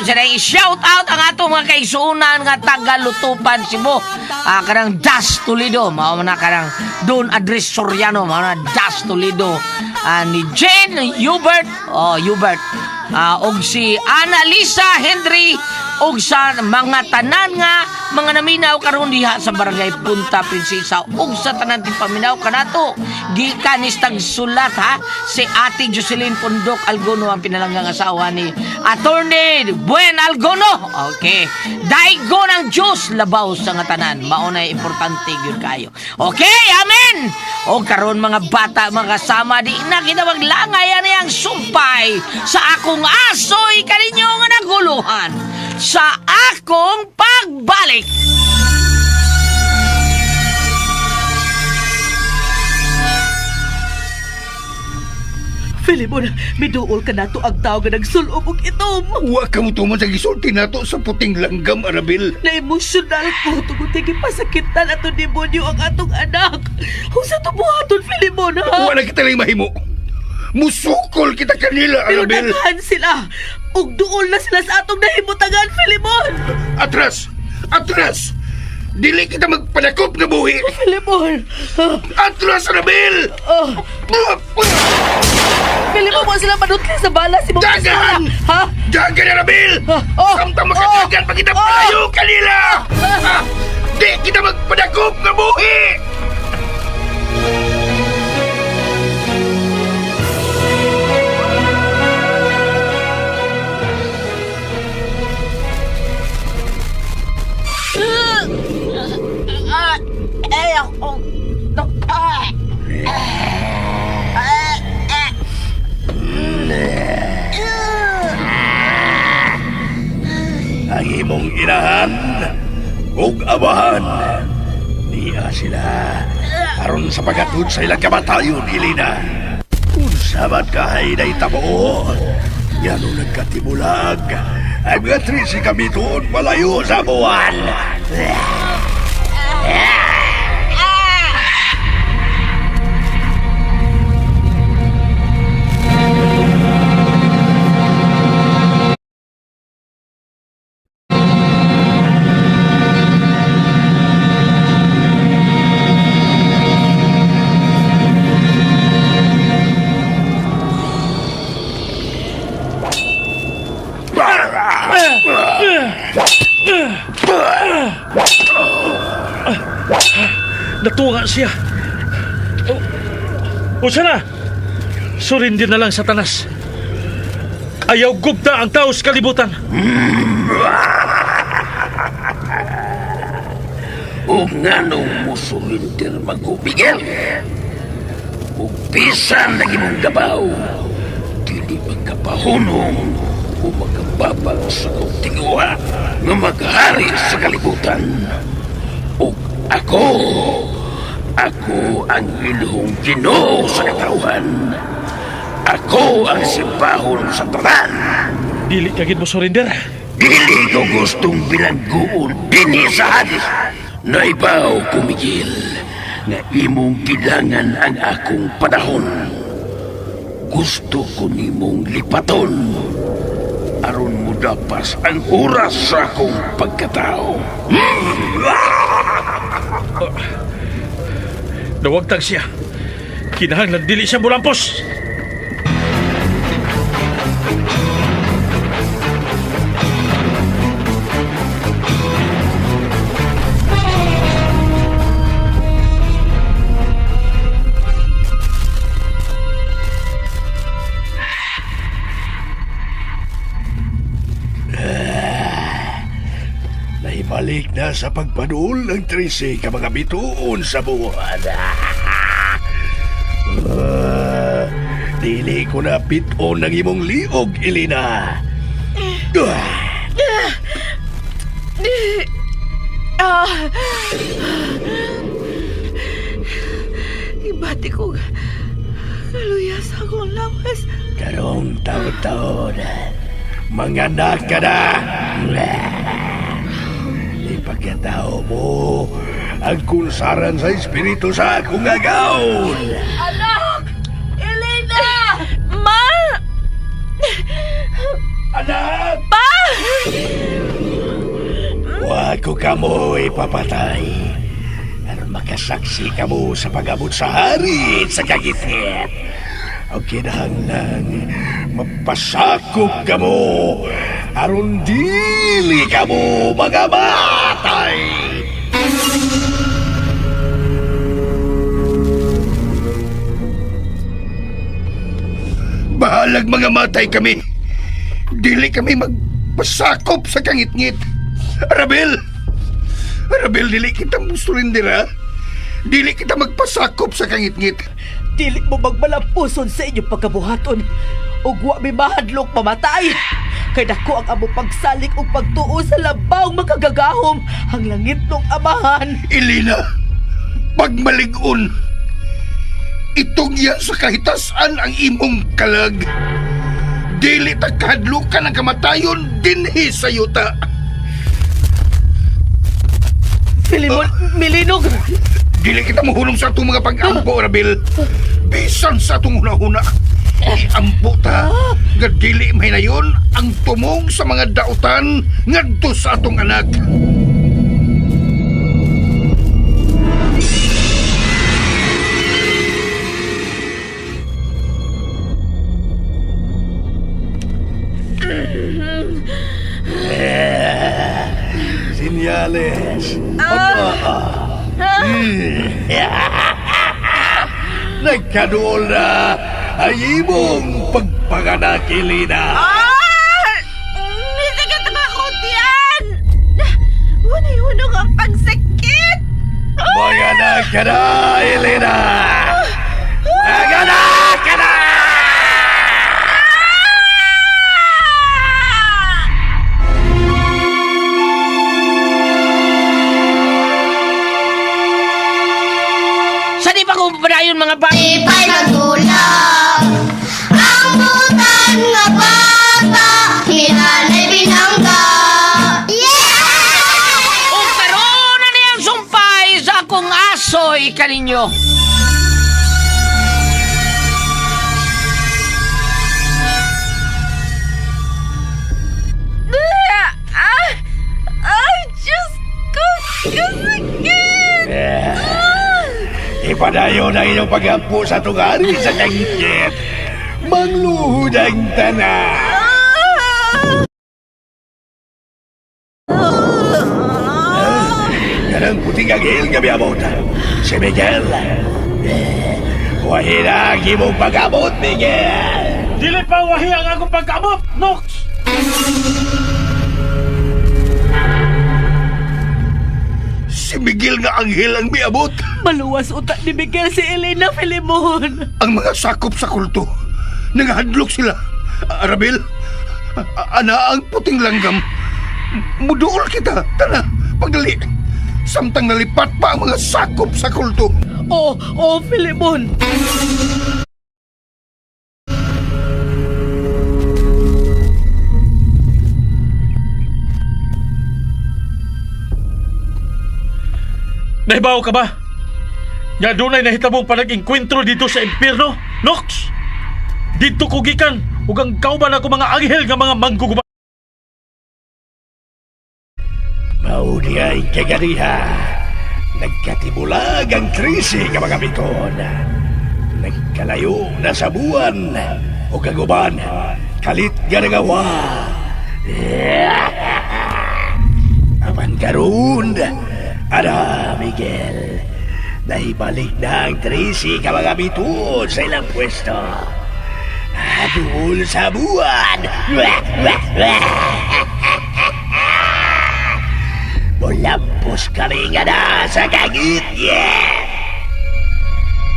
siya i-shout out ang atong mga kaigsuonan nga taga Lutupan, Cebu. Kanang Das Toledo, mao na kanang Don Andres Soriano, mao na Das Toledo. Ni Jane Hubert, oh Hubert. Og si Annalisa Henry og sa mga tanan nga mga naminaw karon diha sa Barangay Punta Princesa ug sa tanan paminaw kanato gikan ni sulat ha, si Ate Jocelyn Pundok Algono, ang pinalanggang asawa ni Attorney Buen Algono. Okay, daigo ng Diyos labaw sa nga tanan, mao na importante gyud kayo. Okay, amen. O karon mga bata, mga kasama, di na kita maglangay ani ang sumpay sa akong asoy kaninyo nga naguluhan sa akong pagbalik. Filimon, miduol ka nato ang tao nga nagsulob og itom. Wa ka mo tuman sa gisulti nato sa puting langgam, Arabel. Na emosyonal ko tungod kay gipasakitan ato demonyo ang atong anak. Unsa to buhaton, Filimon, ha? Wa na kita lang mahimo. Musukol kita kanila, Pero Arabel. daghan sila. Ug duol na sila sa atong nahimutangan, Filimon. Atras! Atras! Dili kita magpadakop nga buhi! Filimon. Atras, Arabel! Oh, Filimon, mo sila manutli sa bala si mga Dagan! Ha? Dagan, Arabel! Oh! Samtang makadagan pa kita Oh! palayo kanila! Ah! Di kita magpadakop nga buhi! Ay, ako. Ang imong inahan ug amahan niya sila aron sa pagatud sa ilang kamatayon, Elena. Unsa man kahay na itabo, ngano nagkatibulag ang mga 13 kami tuon malayo sa buwan. Natunga siya. O, o na? Surindi na lang, Satanas. Ayaw gubda ang tao sa kalibutan. O nganong musurindir magubigel? Ug bisan lagi mong gabaw, dili magkapahunong o magkababag sa kong tinguha nga maghari sa kalibutan. Ug ako, ako ang ilhong Ginoo sa katawhan. Ako ang sibahon sa tanan. Dili ka gid mo surrender. Dili ko gustong bilangguon dinhi sa Hades. Naibaw ko, Miguel, nga imong kilangan ang akong panahon. Gusto ko nimong lipaton aron mudapas ang oras sa akong pagkatao. Nawagtag siya. Kinahanglan dili siya mulampos. Naibalik na sa pagpadul ng 13 ka mga bituon sa buwan. Dili ko na piton ng imong liog, Elena. Ibati ko kaluya sa akong lawas. Karong taon-taon, manganak ka na. Ipagkatao mo ang kunsaran sa espiritu sa akong agawon. Anak! Elena! Ma! Anak! Pa! Wa ko kamo ipapatay. Aron makasaksi kamo sa pag-abot sa hari sa kagitit. O kinahanglan mapasakop kamo aron dili kamo magamatay. Bahalag mga matay kami. Dili kami magpasakop sa kangitngit. Arabel! Arabel, dili kita musurindira. Dili kita magpasakop sa kangitngit. Dili mo magmalampuson sa inyong pagkabuhaton. Ug wa mi mahadlok mamatay. Kay dako ang among pagsalik ug pagtuo sa labaw makagagahom ang langit nung amahan. Elena, pagmaligon, itugya sa kahitasan ang imong kalag. Dili ta kahadlukan ang kamatayon dinhi sa yuta. Filimon, milinog. Dili kita mohunong sa atong mga pag-ampo, Rabil. Bisan sa atong hunahuna. Iampo ta nga dili mahinayon ang tumong sa mga dautan ngadto sa atong anak. Sinyales. Nagkaduol na ang imong pagpanganak, Elena. Ah! May sakit ang akong tiyan! Hunay-hunog ang pagsakit! Manganak ka na, Elena! Manganak ka na! Sa di pa ko padayon mga pa. Ipay nagulak ang butan nga bata hinanay binangga. Yeah! O karon na niyang sumpay sa akong asoy kaninyo. Ah! Ay, Diyos ko! Kasakit! Ipadayon ang inyong paghampo sa tungari sa kangkit. Mangluhod ang tanan. Kanang puting anghel nga miabot. Si Miguel. Wahina ang imong pag-abot, Miguel. Dili pa wahi ang akong pagkaabot, Nox! Si Miguel nga anghel ang miabot. Maluwas uta ni Miguel si Elena, Filimon. Ang mga sakop sa kulto. Nangahadlok sila. Arabel, ana ang puting langgam. Muduol kita. Tana, pagdali. Samtang nalipat pa ang mga sakop sa kulto. Oh, oh, Filimon. Nahibaw ka ba? Nga dunay nahitabong panag-engkwentro dito sa impierno, Nox! Dito ko gikan ug ang kauban ako mga anghel nga mga mangguguba. Mauni ay kaganiha. Nagkatibulag ang krisi nga mga biton. Nagkalayo na sa buwan o kaguban. Kalit nga nagawa. Apan karon, ana Miguel, naibalik na ang 13 ka mga bituon sa ilang pwesto. Duol sa buwan. Mulampos kami nga na sa kagit. Yeah!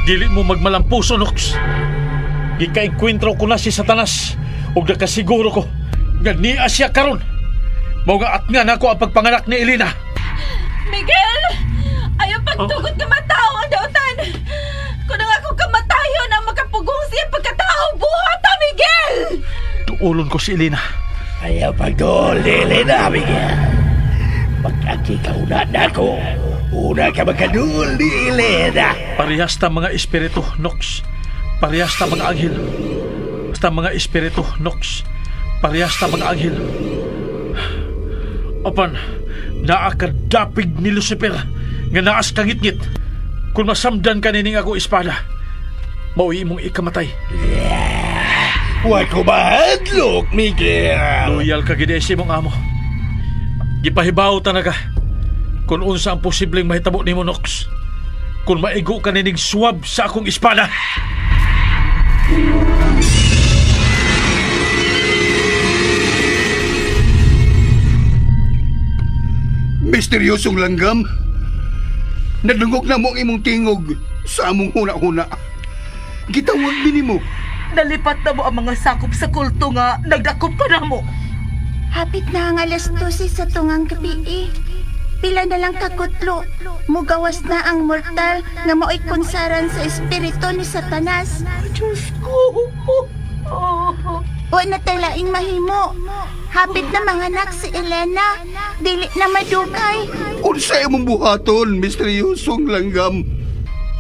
Dili mo magmalampuso, Nox. Gikaengkwentro ko na si Satanas ug nakasiguro ko nga niya siya karon. Mao nga at nga nako ang pagpanganak ni Elena. Miguel! Ayaw pagtugot nga matao ang dautan! Kung ang akong kamatayon ang makapugong siya pagkatao, buhat ah, Miguel! Duolon ko si Elena. Ayaw pagdol, dili na, Miguel. Pag-aki ka una na ko, una ka magkadul, dili na. Parehas ta mga espiritu, Nox. Parehas ta mga anghel. Ta mga espiritu, Nox. Parehas ta mga anghel. Apan, naa ka dapig ni Lucifer nga naas kangitngit. Kung masamdan ka nining ako espada, mao imong ikamatay. Wa ko mahadlok, Miguel. Loyal ka gid sa imong amo. Gipahibaw ta na ka kung unsa ang posibleng mahitabo nimo, Nox. Kung maigo ka nining swab sa akong espada. Misteryosong langgam. Nadungog na mo ang imong tingog sa among huna-huna. Gitawag bini mo. Nalipat na mo ang mga sakop sa kulto nga nagdakop ka na mo. Hapit na ang 12:00 sa tungang gabi eh. Pila na lang kakutlo. Mugawas na ang mortal nga mao'y kunsaran sa espiritu ni Satanas. Diyos ko. Wa na talaing mahimo. Hapit na manganak si Elena. Dili na madugay. Unsa imong buhaton, misteryosong langgam?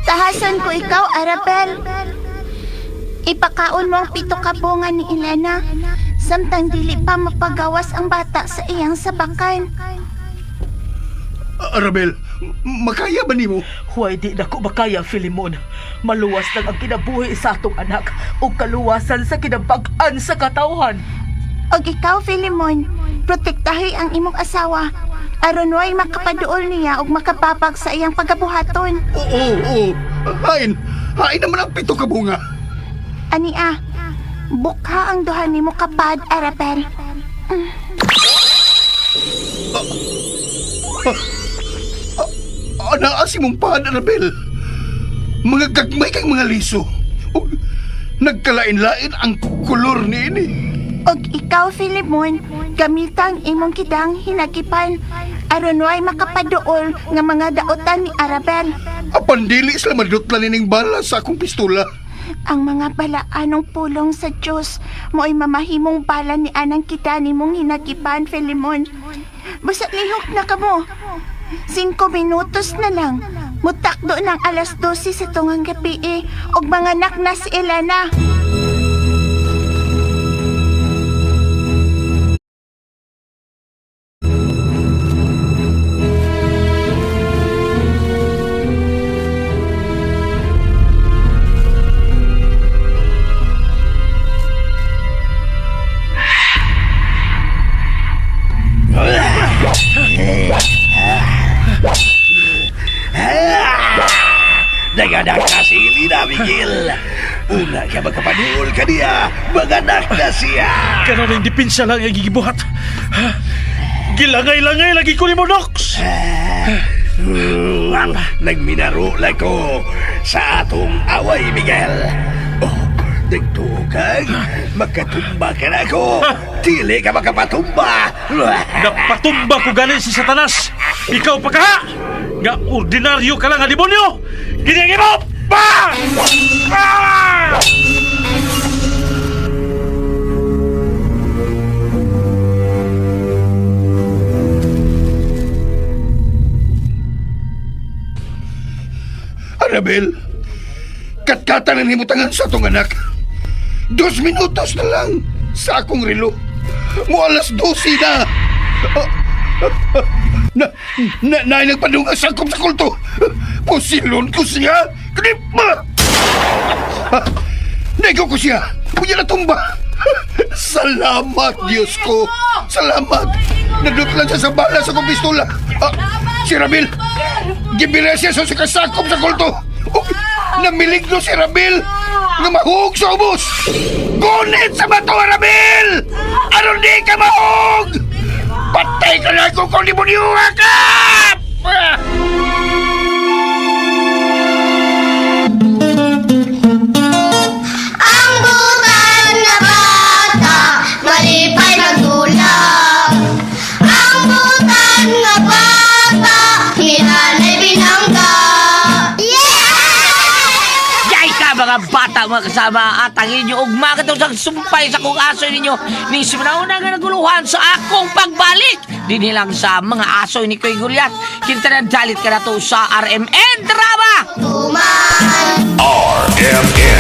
Tahasan ko ikaw, Arabel. Ipakaon mo ang 7 ka bunga ni Elena. Samtang dili pa mapagawas ang bata sa iyang sabakan. Arabel, makaya ba nimo? Huwag di na ko makaya, Filimon. Maluwas lang ang kinabuhi sa atong anak o kaluwasan sa kinabag-an sa katawhan. Og ikaw, Filimon, protektahi ang imong asawa. Aron way makapaduol niya og makapapag sa iyang pagabuhaton. Oo, oo. Hain, hain naman ang 7 ka bunga. Ani ah, bukha ang duha nimo kapad, Arabel. Anaa si mong paan, Arabel. Mga gagmay kang mga liso. Ug nagkalain-lain ang kolor niini. Og ikaw, Filimon, gamita ang imong kidang hinagipan. Aron way makapaduol nga mga daotan ni Arabel. Apan dili sila madutlan ining bala sa akong pistola. Ang mga balaanong pulong sa Diyos mo'y mamahimong bala ni anang kita ni mong hinagipan, Filimon. Basta lihok na kamo. 5 minutos na lang. Mutakdo ng 12:00 sa tungang gabi eh, og manganak na si Elena. Naganak na si Elena, Miguel. Una ka makapanuol ka niya, maganak na siya. Karon ang depensa lang ang gigibuhat. Gilangay-langay lagi ko nimo, Nox. Nagminaro lang ko sa atong away, Miguel. Oh, nagtuo kang makatumba ka na ako. Dili ka makapatumba. Napatumba ko ganin si Satanas. Ikaw pa ka! Nga ordinaryo ka lang nga demonyo! Gini mo! Ba! Ah! Arabel, katkatan ang himutangan sa atong anak. 2 minutos na lang sa akong relo. Mo 12:00 na. Na, na, na, nagpadung ang sakop sa kulto. Pusilon ko siya. Knipa! Nego ko siya. Kuya natumba. Salamat, Diyos ko. Salamat. Nadutlan siya sa bala sa kong pistola. Ah, si Ramil. Gibira siya sa kasakop sa kulto. Oh, namiligno si Ramil. Nga mahug sa ubos. Gunit sa bato, Ramil! Aron di ka mahug! Patay ka na kung kung demonyo ka! Ah! Ang butan nga bata, malipay magdulap. Ang butan nga bata, hinanay binangga. Yeah! Yay ka mga bata mga kasama at ang inyo ugma katong sumpay sa kong aso ninyo ni simnauna nga naguluhan sa akong pagbalik dinhi lang sa mga aso ni Kuy Gulyat. Kinta na dalit ka na to sa RMN Drama. Tuman. RMN.